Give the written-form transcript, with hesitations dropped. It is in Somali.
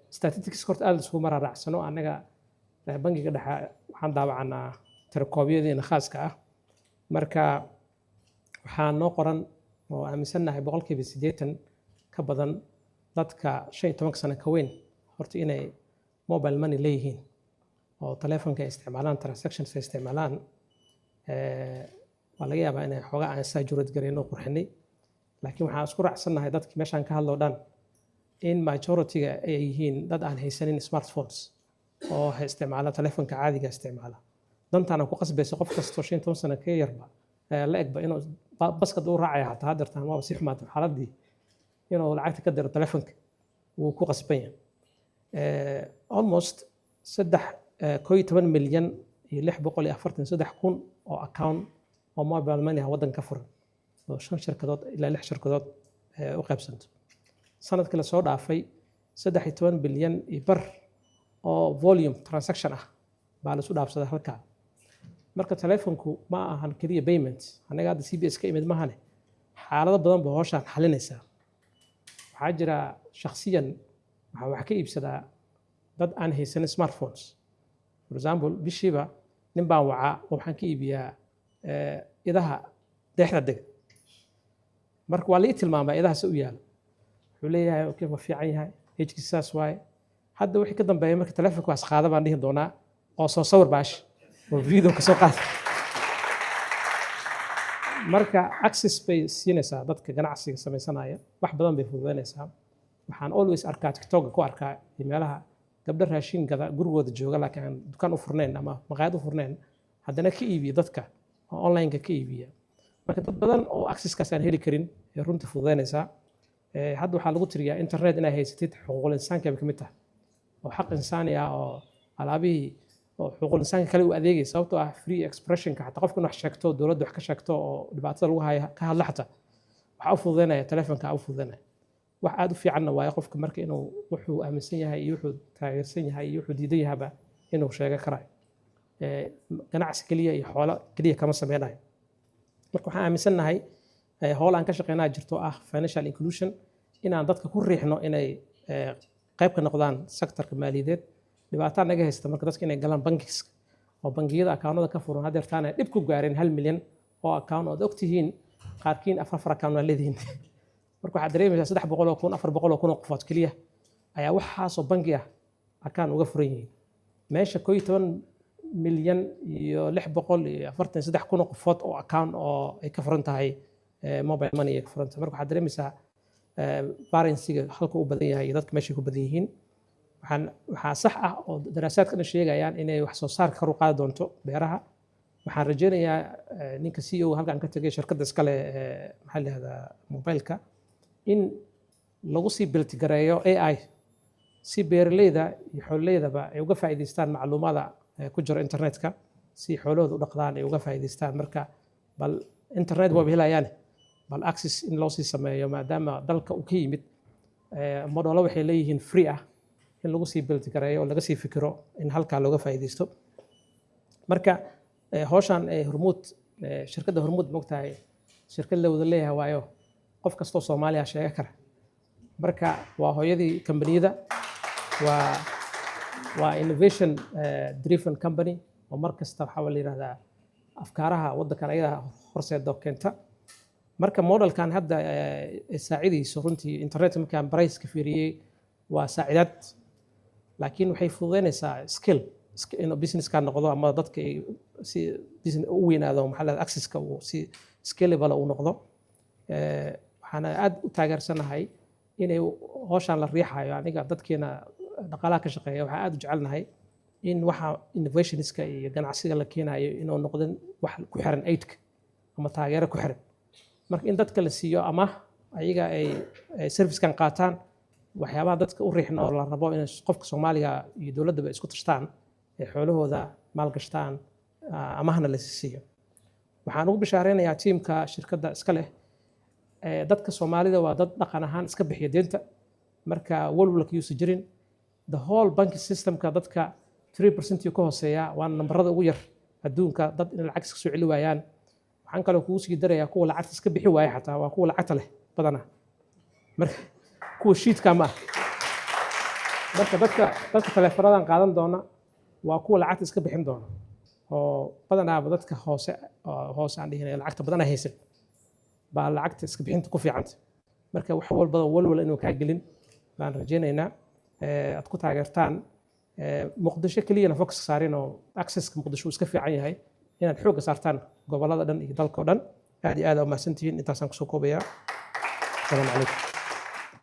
Statistics horta aad isugu mararaacsano. Annaga bangiga dhexe waxaan daawacanaa tirakoobyadiina khaaska ah. Marka waxaa noo qoran oo aaminsannahay 80% ka badan dadka 15-ka sano ka weyn horta inay mobile money leeyihiin oo taleefonka ay isticmaalaan, transactions ay isticmaalaan. Waa laga yaabaa inay xoogaa aan exaggerate gareyno oo qurxinay, laakiin waxaan isku raacsannahay dadki meeshaan ka hadloo dhan in majority-ga ay yihiin dad aan haysanin smartphones oo isticmaala taleefonka caadiga isticmaala. Dantaana ku qasbaysa qof kastoo 15 sano ka yarba la egba inuu baska u raacaya, xataa haddeertaan waaba sii xumaatay xaaladdii, inuu lacagta ka diro taleefonka wuu ku qasban yahay. Almost saddex 11,643,000 oo account oo mobile money ah waddanka ka furan oo shan shirkadood ilaa lix shirkadood u qaybsanto. Sanadkii lasoo dhaafay 13.5 bilyan oo volume transaction ah baa laisu dhaafsaday halkaa. Marka taleefonku ma ahan keliya payment. Annaga hadda CBS ka imid mahane, xaalado badan ba hawshaan xalinaysaa. Waxaa jira, shakhsiyan waxaan wax ka iibsadaa dad aan haysanin smartphones. For example, bishiiba nin baan wacaa oo waxaan ka iibiyaa idaha deexda dega. Marka waa la ii tilmaamaa idaha se u yaalo. Wuxuu leeyahay, "Okay, waa fiican yahay, hkiisa saas waaye." Hadda wixii ka dambeeya marka taleefonka waas qaada baan dhihi doonaa oo soo sawir baash oo video ka soo qaada. Marka access bay siinaysaa dadka ganacsiga samaysanaya, wax badan bay fududaynaysaa. Waxaan always arkaa, TikToka ku arkaa iyo meelaha, gabdho raashin gada, gurigooda jooga, laakiin aan dukaan u furnayn ama maqaayad u furnayn, haddana ka iibiya dadka oo online-ka ka iibiya. Marka dad badan oo accesskaas aan heli karin ee runtii fududaynaysaa. Hadda waxaa lagu tiriyaa internet inay haysatid xuquuqul insaanka bay ka mid tahay, oo xaq insaani ah oo alaabihii oo xuquuqul insaanka kale u adeegay, sababtoo ah free expressionka, xataa qofka in wax sheegto, dowladda wax ka sheegto oo dhibaatada lagu haya ka hadla, xataa waxaa u fududaynaya telefonka u fududaynaya. Wax aad u fiicanna waaye qofka marka inuu wuxuu aaminsan yahay iyo wuxuu taageersan yahay iyo wuxuu diidan yahaba inuu sheego karayo. Ganacsi keliya iyo xoolo keliya kama sameynayo. Marka waxaan aaminsannahay howl aan ka shaqeynaa jirto ah financial inclusion, inaan dadka ku riixno inay qayb ka noqdaan sectorka maaliyadeed. Dhibaataa naga haysta marka dadka inay galaan bankiska oo bangiyada akawnada ka furan haddeertaan ay dhib ku gaareen 1 milyan oo account, ood ogtihiin qaarkiin afar afar account waa leedihiin. Marka waxaad dareemaysaa 300,000, 400,000 oo qofood keliya ayaa waxaasoo bangi ah account uga furan yihiin, meesha 11,643,000 oo qofood oo account oo ay ka furan tahay mobile money ay ka furan tahay. Marka waxaad dareemaysaa variance-ga halka u badan yahay iyo dadka meeshay ku badan yihiin. Waxaa sax ah oo daraasaadka dhan sheegayaan inay wax soo saarka kor u qaadi doonto beeraha. Waxaan rajaynayaa ninka CEO halkan ka tegay shirkadda iskale, maxaa la yihahdaa, mobileka, in lagu sii build gareeyo AI si beeraleyda iyo xoololeydaba ay uga faa'iidaystaan macluumaada ku jira internetka, si xoolahooda u dhaqdaan ay uga faa'iidaystaan. Marka bal internet waaba helayaane, bal access in loo sii sameeyo, maadaama dalka uu ka yimid modelo waxay leeyihiin free ah, in lagu sii build gareeyo oo laga sii fikiro in halkaa looga faa'iidaysto. Marka hawshan Hormuud, shirkadda Hormuud, mogtahay shirkad la wada leeyahay waayo, qof kastoo Soomaaliya sheega kara. Marka waa hooyadii kambaniyada, waa innovation driven company oo mar kasta waxaa la yihahdaa afkaaraha waddankan ayada horseeda keenta. Marka modelkan hadda ay saacidayso runtii internet, markaan price-ka fiiriyey, waa saacidaad, laakiin waxay fududeynaysaa skill inuu businesska noqdo ama dadka ay si business u weynaado, maxaa la accesska uu si scalable uu noqdo. Waxaana aad u taageersanahay inay hawshan la riixayo. Aniga dadkeena dhaqaalaha ka shaqeeya waxaan aad u jecelnahay in waxa innovationska iyo ganacsiga la keenayo inuu noqdin wax ku xiran aidka ama taageero ku xiran. Marka in dadka la siiyo ama ayaga ay servicekan qaataan, waxyaabaha dadka u riixna oo la rabo in qofka Soomaaliga iyo dowladdaba isku tashtaan, ay xoolahooda maalgashtaan, amahna la siiyo. Waxaan ugu bishaareynayaa tiimka shirkadda iska leh, dadka Soomaalida waa dad dhaqan ahaan iska bixiya deynta. Marka walwalka yuusan jirin. The whole banking systemka dadka 3% ka hooseeya, waana nambarada ugu yar adduunka dad inay lacag iska soo celi waayaan. Waxaan kaloo kugu sii darayaa, kuwa lacagta iska bixi waaya xataa waa kuwa lacagta leh badanaa, marka kuwa shiidka ma ah. Marka dadka taleefanadan qaadan doona waa kuwa lacagta iska bixin doona, oo badanaaba dadka hoose oo hoose aan dhihinay, lacagta badan haysan baa lacagta iska bixinta ku fiicanta. Marka wax walbada walwal inuu kaa gelin baan rajaynaynaa, aad ku taageertaan. Muqdisho keliyana focus saarin, oo accesska Muqdisho uu iska fiican yahay, inaad xoogga saartaan gobollada dhan iyo dalka oo dhan. Aad iyo aad aa umahadsantihiin. Intaasaan kusoo koobayaa. Asalaamu calaykum.